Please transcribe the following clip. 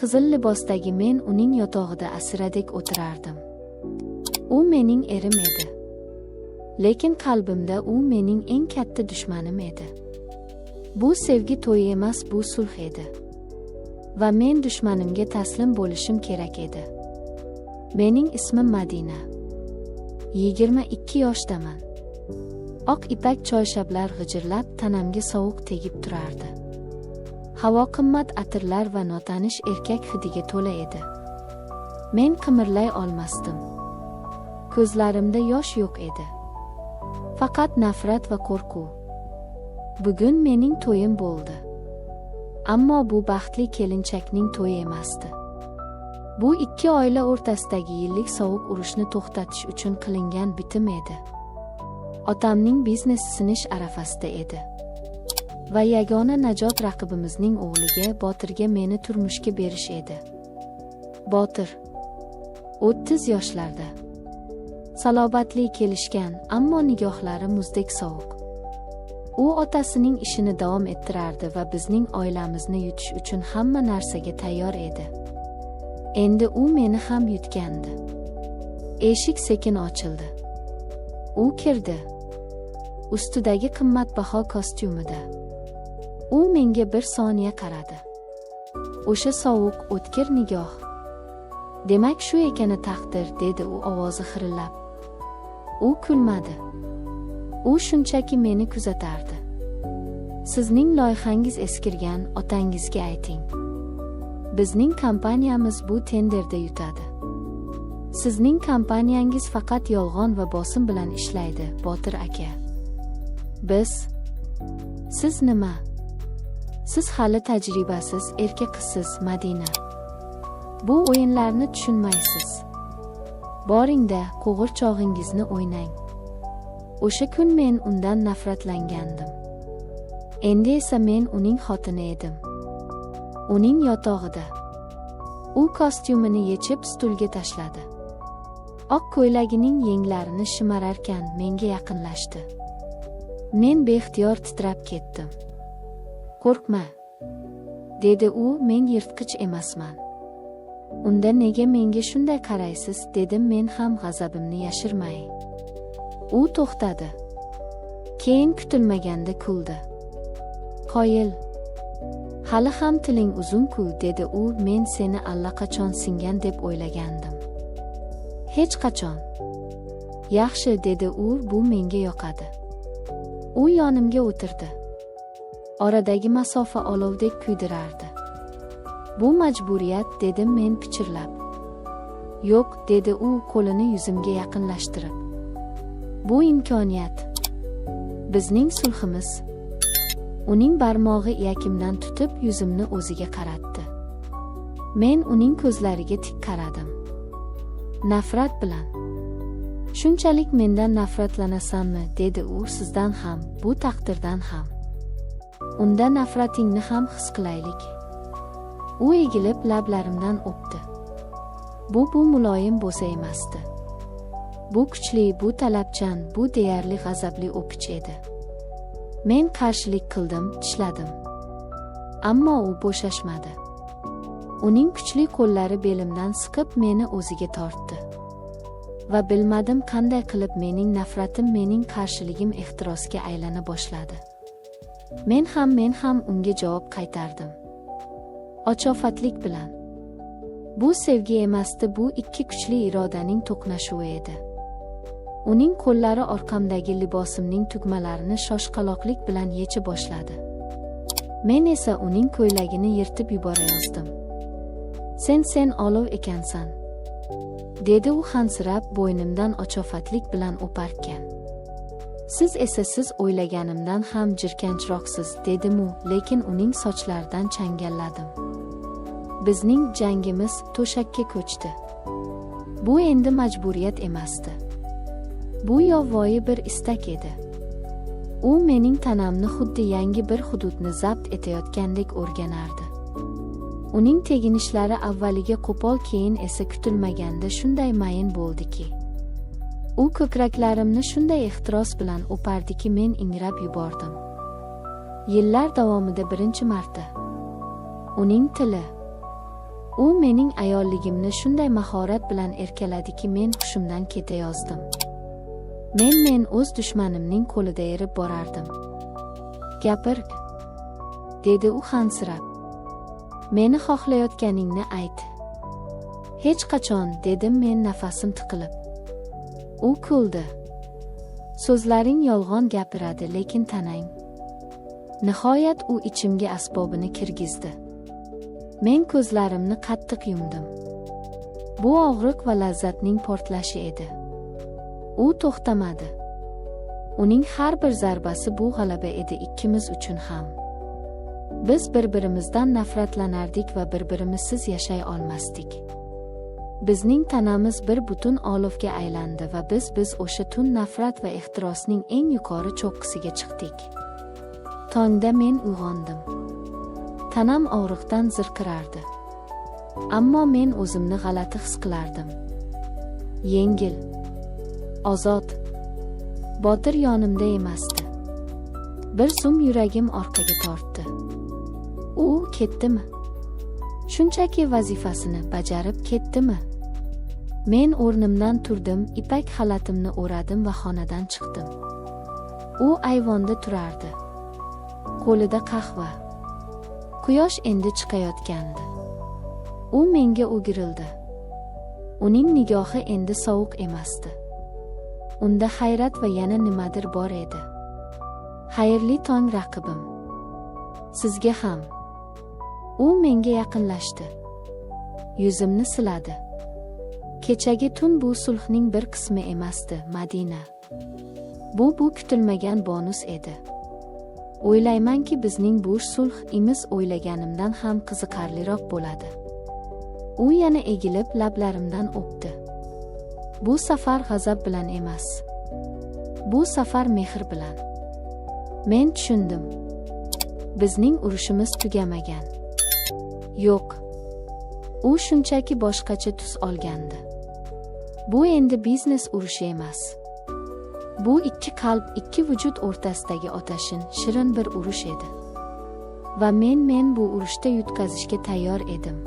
Qizil libosdagi men uning yotog'ida asiradek o'tirardim. U mening erim edi. Lekin qalbimda u mening eng katta dushmanim edi. Bu sevgi to'yi emas, bu sulh edi. Va men dushmanimga taslim bo'lishim kerak edi. Mening ismim Madina. 22 yoshdaman. Oq ipak choyshablar g'ijirlab, tanamga sovuq tegib turardi. Havo qimmat atirlar va notanish erkak hidiga to'la edi. Men qimirlay olmasdim. Ko'zlarimda yosh yo'q edi. Faqat nafrat va qo'rquv. Bugun mening to'yim bo'ldi. Ammo bu baxtli kelinchakning to'yi emasdi. Bu ikki oila o'rtasidagi yillik sovuq urushni to'xtatish uchun qilingan bitim edi. Otamning biznesi sinish arafasida edi. Va yagona najot raqibimizning o'g'liga, Botirga meni turmushga berish edi. Botir 30 yoshlarda. Salobatli, kelishgan, ammo nigohlari muzdek sovuq. U otasining ishini davom ettirardi va bizning oilamizni yutish uchun hamma narsaga tayyor edi. Endi u meni ham yutgandi. Eshik sekin ochildi. U kirdi. Ustidagi qimmatbaho kostyumida. U menga bir soniya qaradi. O'sha sovuq, o'tkir nigoh. "Demak, shu ekani taqdir", dedi u ovozi xirillab. U kulmadi. U shunchaki meni kuzatardi. "Sizning loyihangiz eskirgan, otangizga ayting. Bizning kompaniyamiz bu tenderda yutadi. Sizning kompaniyangiz faqat yolg'on va bosim bilan ishlaydi, Botir aka." "Biz..." "Siz nima? Siz hali tajribasiz, erka qizsiz, Madina. Bu o'yinlarni tushunmaysiz. Boringda, qo'g'irchog'ingizni o'ynang." O'sha kun men undan nafratlangandim. Endi esa men uning xotini edim. Uning yotog'ida. U kostyumini yechib, stulga tashladi. Oq ko'ylagining yenglarini shimararkan, menga yaqinlashdi. Men beixtiyor titrab ketdim. "Qo'rqma", dedi u, "men yirtqich emasman." "Unda nega menga shunday qaraysiz?" dedim men ham g'azabimni yashirmay. U to'xtadi. Keyin kutilmaganda kuldi. "Qoyil. Hali ham tiling uzun-ku", dedi u, "men seni allaqachon singan deb o'ylagandim." "Hech qachon." "Yaxshi", dedi u, "bu menga yoqadi." U yonimga o'tirdi. Oradagi masofa olovdek kuydirardi. "Bu majburiyat", dedim men pichirlab. "Yo'q", dedi u qo'lini yuzimga yaqinlashtirib. "Bu imkoniyat. Bizning sulhimiz." Uning barmog'i iyakimdan tutib, yuzimni o'ziga qaratdi. Men uning ko'zlariga tik qaradim. Nafrat bilan. "Shunchalik mendan nafratlanasanmi?" dedi u. "Sizdan ham, bu taqdirdan ham. Unda nafratingni ham his qilaylik." U egilib, lablarimdan o'pdi. Bu muloyim bo'sa emasdi. Bu kuchli, bu talabchan, bu deyarli g'azabli o'pich edi. Men qarshilik qildim, tishladim. Ammo u bo'shashmadi. Uning kuchli qo'llari belimdan siqib, meni o'ziga tortdi. Va bilmadim, qanday qilib mening nafratim, mening qarshiligim ehtirosga aylana boshladi. Men ham unga javob qaytardim. Ochofatlik bilan. Bu sevgi emasdi, bu ikki kuchli irodaning to'qnashuvi edi. Uning qo'llari orqamdagi libosimning tugmalarini shoshqaloqlik bilan yecha boshladi. Men esa uning ko'ylagini yirtib yuborayozdim. Sen olov ekansan", dedi u hansirab, bo'ynimdan ochofatlik bilan o'parkan. "Siz esa siz o'ylaganimdan ham jirkanchroqsiz", dedim-u, lekin uning sochlaridan changalladim. Bizning jangimiz to'shakka ko'chdi. Bu endi majburiyat emasdi. Bu yovvoyi bir istak edi. U mening tanamni xuddi yangi bir hududni zabt etayotgandek o'rganardi. Uning teginishlari avvaliga qo'pol, keyin esa kutilmaganda shunday mayin bo'ldiki. U ko'kraklarimni shunday ehtiros bilan o'pardiki, men ingrab yubordim. Yillar davomida birinchi marta. Uning tili. U mening ayolligimni shunday mahorat bilan erkaladiki, men hushimdan ketayozdim. Men o'z dushmanimning qo'lida erib borardim. "Gapir", dedi u hansirab. "Meni xohlayotganingni ayt." "Hech qachon", dedim men nafasim tiqilib. U kuldi. "So'zlaring yolg'on gapiradi, lekin tanang." Nihoyat u ichimga asbobini kirgizdi. Men ko'zlarimni qattiq yumdim. Bu og'riq va lazzatning portlashi edi. U to'xtamadi. Uning har bir zarbasi bu g'alaba edi ikkimiz uchun ham. Biz bir-birimizdan nafratlanardik va bir-birimizsiz yashay olmasdik. Bizning tanamiz bir butun olovga aylandi va biz o'sha tun nafrat va ehtirosning eng yuqori cho'qqisiga chiqdik. Tongda men uyg'ondim. Tanam og'riqdan zirqirardi. Ammo men o'zimni g'alati his qilardim. Yengil. Ozod. Botir yonimda emasdi. Bir zum yuragim orqaga tortdi. U ketdimi? Shunchaki vazifasini bajarib ketdimi? Men o'rnimdan turdim, ipak xalatimni o'radim va xonadan chiqdim. U ayvonda turardi. Qo'lida qahva. Quyosh endi chiqayotgandi. U menga o'girildi. Uning nigohi endi sovuq emasdi. Unda hayrat va yana nimadir bor edi. "Xayrli tong, raqibim." "Sizga ham." U menga yaqinlashdi. Yuzimni siladi. "Kechagi tun bu sulhning bir qismi emasdi, Madina. Bu kutilmagan bonus edi. O'ylaymanki, bizning bu sulhimiz o'ylaganimdan ham qiziqarliroq bo'ladi." U yana egilib lablarimdan o'pdi. Bu safar g'azab bilan emas. Bu safar mehr bilan. Men tushundim. Bizning urushimiz tugamagan. Yo'q. U shunchaki boshqacha tus olgandi. Bu endi biznes urushi emas. Bu ikki qalb, ikki vujud o'rtasidagi otashin, shirin bir urush edi. Va men bu urushda yutqazishga tayyor edim.